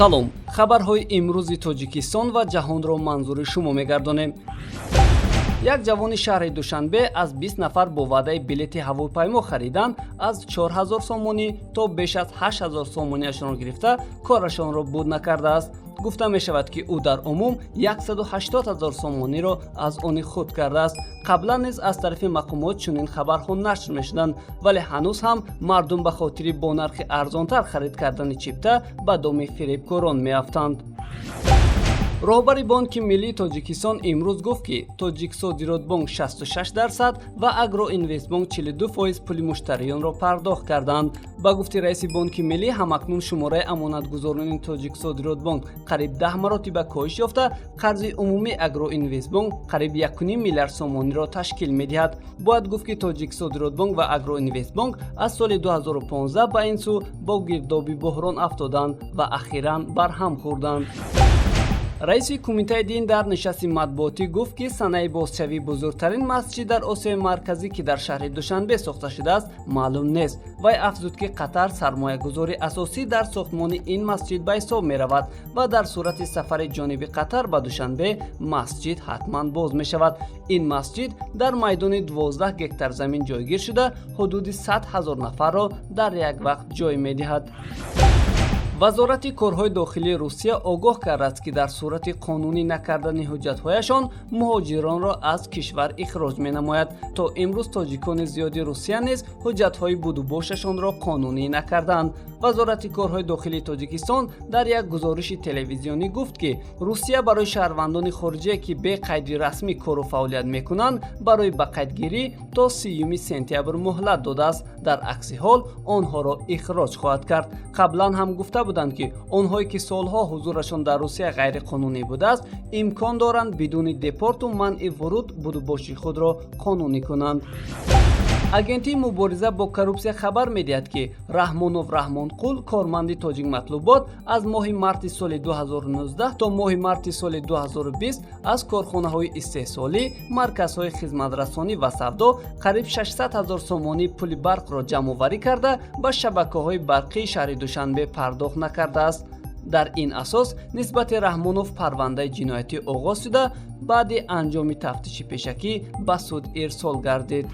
Салом, хабарҳои имрӯзи Тоҷикистон ва ҷаҳонро манзури шумо мегардонем. Як ҷавони шаҳри Душанбе аз 20 нафар бо ваъдаи билети ҳавопаймо харидан аз 4000 сомонӣ то беш аз 8000 сомониашонро гирифта, корашонро буд накардааст. Гуфта мешавад, ки ӯ дар умум 180 ҳазор сомониро аз они худ кардааст. Қаблан низ аз тарафи мақомот чунин хабарҳо нашр мешуданд, вале ҳанӯз ҳам мардум ба хотири бо нархи арзонтар харид кардани чипта ба доми фиребкорон меафтанд. Роҳбари Бонки миллии Тоҷикистон имрӯз гуфт, ки Тоҷиксодиротбонк 66% ва Агроинвестбонк 42% пули муштариёнро пардохт карданд. Ба гуфти раиси Бонки миллӣ, ҳамакнун шумораи амонатгузорони Тоҷиксодиротбонк қариб 10 маротиба коҳиш ёфта, қарзи умумии Агроинвестбонк қариб 1,5 миллиард сомониро ташкил медиҳад. Бояд гуфт, ки Тоҷиксодиротбонк ва Агроинвестбонк аз соли 2015 ба ин сӯ бо гирдоби буҳрон афтоданд ва ахиран барҳам хӯрданд. Раиси Кумитаи дин дар нишасти матбуотӣ гуфт, ки санаи бозшавии бузургтарин масҷид дар Осиёи Марказӣ, ки дар шаҳри Душанбе сохта шудааст, маълум нест. Вай афзуд, ки Қатар сармоягузори асосӣ дар сохтмони ин масҷид ба ҳисоб меравад ва дар сурати сафари ҷониби Қатар ба Душанбе масҷид ҳатман боз мешавад. Ин масҷид дар майдони 12 гектар замин ҷойгир шуда, ҳудуди 100 ҳазор нафарро дар як вақт ҷой медиҳад. Вазорати корҳои дохилии Русия огоҳ кардааст, ки дар сурати қонунӣ накардани ҳуҷҷатҳояшон муҳоҷиронро аз кишвар ихроҷ менамояд. То имрӯз тоҷикони зиёди Русия низ ҳуҷҷатҳои будубошашонро қонунӣ накарданд. Вазорати корҳои дохилии Тоҷикистон дар як гузориши телевизионӣ гуфт, ки Русия барои шаҳрвандони хориҷие, ки бе қайди расмӣ кору фаъолият мекунанд, барои ба қайдгирӣ то 30 сентябр муҳлат додааст. Дар акси ҳол онҳоро ихроҷ хоҳад кард. Қаблан ҳам гуфта буданд, ки онҳое, ки солҳо ҳузурашон дар Русия ғайриқонунӣ будааст, имкон доранд бидуни депорту манъи вуруд будубоши худро қонунӣ кунанд. Агентии мубориза бо коррупсия хабар медиҳад, ки Раҳмонов Раҳмонқул, корманди Тоҷикматлубот, аз моҳи марти соли 2019 то моҳи марти соли 2020 аз корхонаҳои истеҳсолӣ, марказҳои хизматрасонӣ ва савдо қариб 600 ҳазор сомонӣ пули барқро ҷамъоварӣ карда, ба шабакаҳои барқии шаҳри Душанбе пардохт накардааст. Дар ин асос нисбати Раҳмонов парвандаи ҷиноятӣ оғоз шуда, баъди анҷоми тафтиши пешакӣ ба суд ирсол гардид.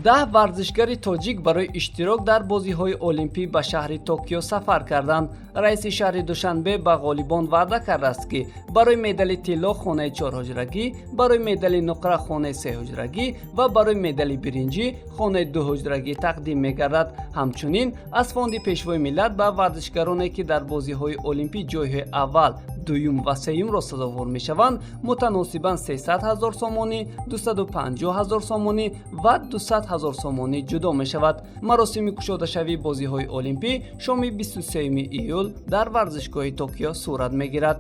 10 варзишгари тоҷик барои иштирок дар бозиҳои олимпӣ ба шаҳри Токио сафар карданд. Раиси шаҳри Душанбе ба ғолибон ваъда кардааст, ки барои медали тилло хонаи чорҳуҷрагӣ, барои медали нуқра хонаи сеҳуҷрагӣ ва барои медали биринҷӣ хонаи дуҳуҷрагӣ тақдим мегардад. Ҳамчунин аз фонди Пешвои миллат ба варзишгароне, ки дар бозиҳои олимпӣ ҷойҳои аввал, дуюм ва сеюмро сазовор мешаванд, мутаносибан 300 ҳазор сомонӣ, 250 ҳазор сомонӣ ва 200 ҳазор сомонӣ ҷудо мешавад. Маросими кушодашавии бозиҳои олимпӣ шоми 23 июл дар варзишгоҳи Токио сурат мегирад.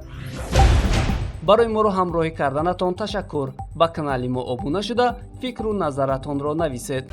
Барои моро ҳамроҳӣ карданатон ташаккур. Ба канали мо обуна шуда, фикру назаратонро нависед.